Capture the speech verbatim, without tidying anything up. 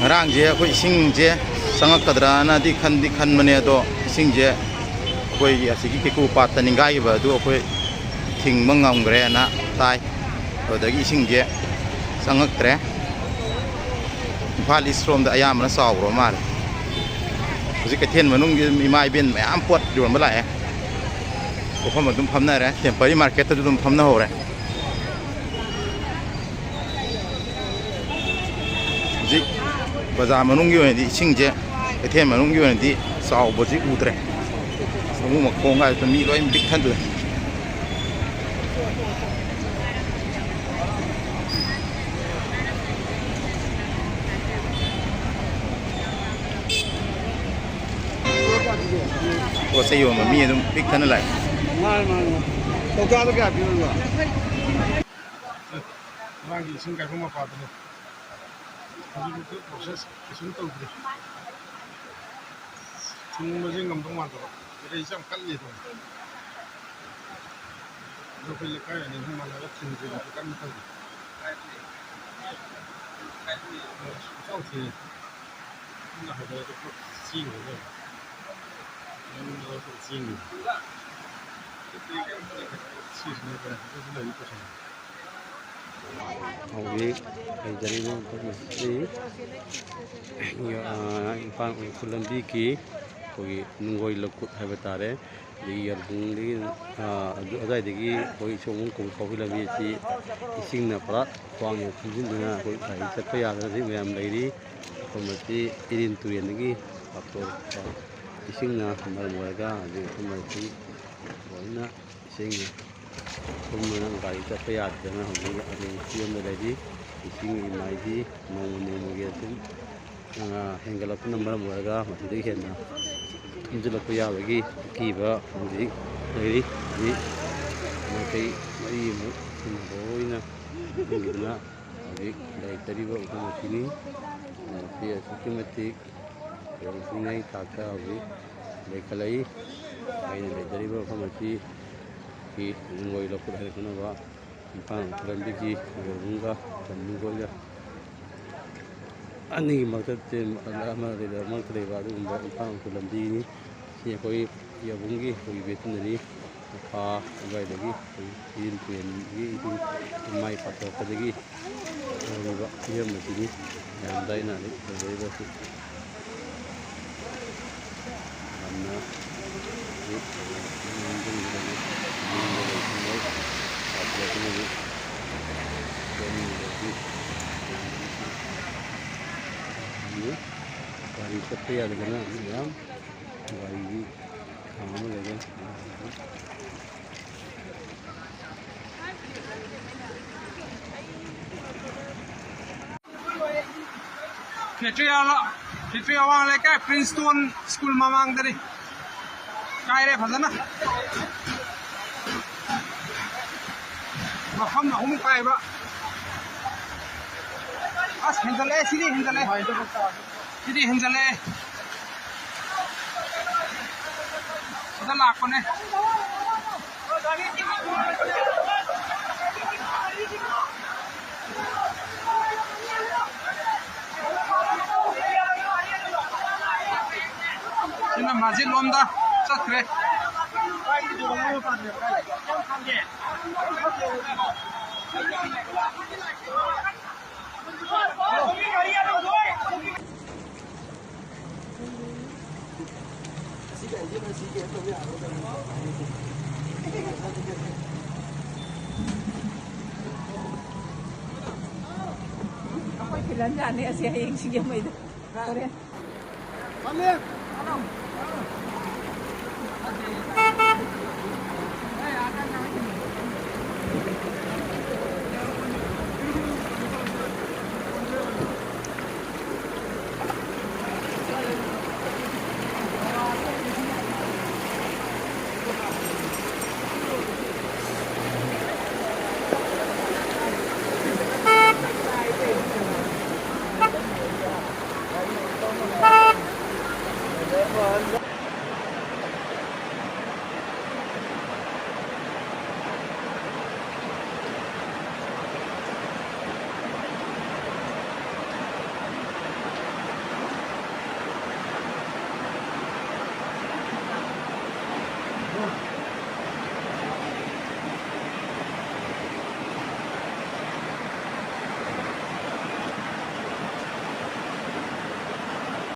ꯉꯔꯥꯡꯁꯦ ꯑꯩꯈꯣꯏ ꯏꯁꯤꯡꯁꯦ ꯆꯪꯉꯛꯀꯗ꯭ꯔꯥꯅꯗꯤ ꯈꯟꯗꯤ ꯈꯟꯕꯅꯦ, ꯑꯗꯣ ꯏꯁꯤꯡꯁꯦ ꯑꯩꯈꯣꯏꯒꯤ ꯑꯁꯤꯒꯤ ꯀꯦꯀꯨ ꯄꯥꯠꯇ ꯅꯤꯡꯒꯥꯏꯈꯤꯕ ꯑꯗꯨ ꯑꯩꯈꯣꯏ ꯊꯤꯡꯕ ꯉꯝꯈ꯭ꯔꯦꯅ ꯇꯥꯏ꯫ ꯑꯗꯨꯗꯒꯤ ꯏꯁꯤꯡꯁꯦ ꯆꯪꯉꯛꯇ꯭ꯔꯦ꯫ ꯏꯝꯐꯥꯜ ꯏꯁ ꯔꯣꯝꯗ ꯑꯌꯥꯝꯕꯅ ꯆꯥꯎꯈ꯭ꯔꯕ ꯃꯥꯜꯂꯦ꯫ ꯍꯧꯖꯤꯛ ꯀꯩꯊꯦꯜ ꯃꯅꯨꯡꯒꯤ ꯏꯃꯥ ꯏꯕꯦꯟ ꯃꯌꯥꯝ ꯄꯣꯠ ꯌꯣꯟꯕ ꯂꯥꯛꯑꯦ꯫ ꯄꯣꯠꯐꯝ ꯑꯗꯨꯝ ꯐꯝꯅꯔꯦ, ꯇꯦꯝꯄꯔꯤ ꯃꯥꯔꯀꯦꯠꯇꯁꯨ ꯑꯗꯨꯝ ꯐꯝꯅꯍꯧꯔꯦ꯫ ꯍꯧꯖꯤꯛ ꯕꯖꯥꯔ ꯃꯅꯨꯡꯒꯤ ꯑꯣꯏꯅꯗꯤ ꯏꯁꯤꯡꯁꯦ, ꯀꯩꯊꯦꯜ ꯃꯅꯨꯡꯒꯤ ꯑꯣꯏꯅꯗꯤ ꯆꯥꯎꯕꯁꯤ ꯎꯗ꯭ꯔꯦ꯫ ꯁꯃꯨ ꯃꯈꯣꯡꯒꯥꯏꯗꯨꯗ ꯃꯤ ꯂꯣꯏ ꯄꯤꯛ ꯊꯟꯗꯣꯛꯑꯦ꯫ ꯄꯣꯠ ꯆꯩ ꯌꯣꯟꯕ ꯃꯤ ꯑꯗꯨꯝ ꯄꯤꯛ ꯊꯟꯅ ꯂꯥꯛꯑꯦ꯫ ꯃꯥꯅꯤ, ꯃꯥꯅꯤ, ꯃꯥꯅꯤ꯫ ꯀꯧꯇꯥꯗ ꯀꯌꯥ ꯄꯤꯔꯤꯕ? ꯑꯉꯥꯡꯒꯤ ꯏꯁꯤꯡ ꯀꯥꯏꯈꯨꯝ ꯃꯄꯥꯗꯨꯅꯤ꯫ ꯍꯧꯖꯤꯛꯐꯥꯎꯗ ꯄ꯭ꯔꯣꯁꯦꯁ ꯀꯩꯁꯨꯝ ꯇꯧꯗ꯭ꯔꯤ꯫ ꯊꯤꯡꯕꯁꯦ ꯉꯝꯗꯧ ꯃꯥꯟꯗꯕ꯫ ꯏꯔꯩꯁꯦ ꯌꯥꯝ ꯀꯜꯂꯤ ꯑꯗꯨꯝ꯫ ꯑꯗꯣ ꯑꯩꯈꯣꯏ ꯂꯩꯀꯥꯏ ꯑꯅꯤ ꯑꯍꯨꯝ ꯃꯥꯟꯅꯔꯒ ꯊꯤꯡꯁꯦꯅꯁꯨ ꯀꯟꯅ ꯇꯧꯔꯤ꯫ ꯑꯗꯣ ꯁꯨꯡꯆꯥꯎ ꯊꯤꯡꯉꯤ꯫ ꯀꯟꯅ ꯍꯥꯏꯗꯔꯒ ꯄꯨꯂꯞ ꯆꯦꯟꯈ꯭ꯔꯦ꯫ ꯃꯅꯨꯡꯗ ꯄꯨꯂꯞ ꯆꯦꯟꯈ꯭ꯔꯦ꯫ ꯁꯤꯁꯤꯅ ꯀꯩꯅꯣ ꯍꯧꯖꯤꯛ ꯂꯩꯔꯤ ꯄꯣꯠꯁꯤꯡꯁꯦ꯫ ꯍꯧꯖꯤꯛ ꯂꯩꯖꯔꯤꯕ ꯃꯐꯝ ꯑꯁꯤ, ꯑ, ꯏꯝꯐꯥꯜ ꯎꯈ꯭ꯔꯨꯜ ꯂꯝꯕꯤꯒꯤ ꯑꯩꯈꯣꯏꯒꯤ ꯅꯨꯡꯒꯣꯏ ꯂꯧꯀꯨꯠ ꯍꯥꯏꯕ ꯇꯥꯔꯦ꯫ ꯑꯗꯒꯤ ꯌꯥꯔꯕꯨꯡꯗꯒꯤ, ꯑ, ꯑꯗꯨ, ꯑꯗꯨꯋꯥꯏꯗꯒꯤ ꯑꯩꯈꯣꯏ ꯁꯣꯝ ꯀꯣꯡꯊꯥꯎꯒꯤ ꯂꯝꯕꯤ ꯑꯁꯤ ꯏꯁꯤꯡꯅ ꯄꯨꯔꯥ ꯈ꯭ꯋꯥꯡ ꯌꯧ ꯊꯨꯝꯖꯤꯟꯗꯨꯅ ꯑꯩꯈꯣꯏ ꯒꯥꯔꯤ ꯆꯠꯄ ꯌꯥꯗꯅ ꯍꯧꯖꯤꯛ ꯃꯌꯥꯝ ꯂꯩꯔꯤ꯫ ꯃꯐꯝ ꯑꯁꯤ ꯏꯔꯤꯜ ꯇꯨꯔꯦꯜꯗꯒꯤ ꯂꯥꯞꯊꯣꯔꯛꯄ ꯏꯁꯤꯡꯅ ꯃꯔꯝ ꯑꯣꯏꯔꯒ ꯍꯧꯖꯤꯛ ꯃꯐꯝ ꯑꯁꯤ ꯂꯣꯏꯅ ꯏꯁꯤꯡ ꯊꯨꯝꯗꯨꯅ ꯒꯥꯔꯤ ꯆꯠꯄ ꯌꯥꯗꯗꯅ ꯍꯧꯖꯤꯛ ꯑꯔꯨꯕ ꯐꯤꯕꯝꯗ ꯂꯩꯔꯤ꯫ ꯏꯁꯤꯡꯒꯤ ꯃꯥꯏꯗꯤ ꯅꯣꯡꯃ ꯅꯣꯡꯃꯒꯤ ꯑꯁꯨꯝ, ꯑ, ꯍꯦꯟꯒꯠꯂꯛꯄꯅ ꯃꯔꯝ ꯑꯣꯏꯔꯒ ꯃꯁꯤꯗꯒꯤ ꯍꯦꯟꯅ ꯊꯨꯝꯖꯤꯜꯂꯛꯄ ꯌꯥꯕꯒꯤ ꯑꯀꯤꯕ ꯍꯧꯖꯤꯛ ꯂꯩꯔꯤ꯫ ꯍꯧꯖꯤꯛ ꯃꯥꯏꯀꯩ ꯃꯔꯤꯃꯨꯛ ꯊꯨꯝꯅ ꯂꯣꯏꯅ ꯊꯨꯝꯈꯤꯗꯨꯅ ꯍꯧꯖꯤꯛ ꯂꯩꯇꯔꯤꯕ ꯃꯐꯝ ꯑꯁꯤꯅꯤ꯫ ꯃꯁꯤ ꯑꯁꯨꯛꯀꯤ ꯃꯇꯤꯛ ꯈꯨꯗꯣꯡꯊꯤꯅꯤꯡꯉꯥꯏ ꯊꯥꯛꯇ ꯍꯧꯖꯤꯛ ꯂꯩꯈꯠꯂꯛꯏ꯫ ꯑꯩꯅ ꯂꯩꯖꯔꯤꯕ ꯃꯐꯝ ꯑꯁꯤ ꯅꯨꯡꯒꯣꯏ ꯂꯧꯀꯨꯠ ꯍꯥꯏꯅ ꯈꯪꯅꯕ ꯏꯝꯐꯥꯜ ꯂꯝꯕꯤꯒꯤ ꯌꯥꯔꯕꯨꯡꯒ ꯅꯨꯡꯒꯣꯏꯒ ꯑꯅꯤꯒꯤ ꯃꯔꯛꯇ ꯆꯦꯟꯕ, ꯑꯃ ꯂꯩꯕ, ꯃꯔꯛꯇ ꯂꯩꯕ ꯑꯗꯨꯒꯨꯝꯕ ꯏꯝꯐꯥꯜ ꯂꯝꯕꯤꯅꯤ꯫ ꯁꯤ ꯑꯩꯈꯣꯏ ꯌꯥꯕꯨꯡꯒꯤ ꯑꯩꯈꯣꯏꯒꯤ ꯕꯦꯇꯅꯔꯤ ꯃꯈꯥ ꯑꯗꯨꯋꯥꯏꯗꯒꯤ ꯑꯩꯈꯣꯏ ꯏꯔꯤꯜ ꯇꯨꯔꯦꯜꯒꯤ ꯏꯁꯤꯡ ꯃꯥꯏ ꯄꯥꯛꯊꯔꯛꯄꯗꯒꯤ ꯂꯩꯔꯤꯕ ꯐꯤꯕꯝ ꯑꯁꯤꯅꯤ꯫ ꯌꯥꯝ ꯂꯥꯏꯅ ꯂꯩꯖꯔꯤꯕ ꯑꯁꯤ꯫ ꯌꯥꯝꯅ ꯒꯥꯔꯤ ꯆꯠꯄ ꯌꯥꯗꯗꯅ ꯃꯌꯥꯝ ꯒꯥꯔꯤꯒꯤ ꯈꯥꯝꯃ ꯂꯩꯔꯦ꯫ ꯐꯦꯛꯇ꯭ꯔꯤ ꯑꯋꯥꯡ, ꯐꯦꯛꯇ꯭ꯔꯤ ꯑꯋꯥꯡ ꯂꯩꯀꯥꯏ ꯄ꯭ꯔꯤꯟꯁꯇꯣꯟ ꯁ꯭ꯀꯨꯜ ꯃꯃꯥꯡꯗꯅꯤ꯫ ꯀꯥꯏꯔꯦ ꯐꯖꯅ꯫ ꯃꯐꯝ ꯑꯍꯨꯝ ꯀꯥꯏꯕ꯫ ꯑꯁ, ꯍꯦꯟꯖꯜꯂꯛꯑꯦ, ꯁꯤꯗꯤ ꯍꯦꯟꯖꯜꯂꯛꯑꯦ꯫ ꯁꯤꯗꯤ ꯍꯦꯟꯖꯜꯂꯛꯑꯦ꯫ ꯁꯤꯗ ꯂꯥꯛꯄꯅꯦ꯫ ꯁꯤꯅ ꯃꯁꯖꯤꯗ ꯂꯣꯝꯗ ꯆꯠꯈ꯭ꯔꯦ꯫ ꯑꯩꯈꯣꯏ ꯐꯤꯂꯝ ꯌꯥꯅꯤ ꯑꯁꯤ ꯍꯌꯦꯡ ꯁꯤꯡꯖꯃꯩꯗ꯫ ꯍꯣꯔꯦꯟ꯫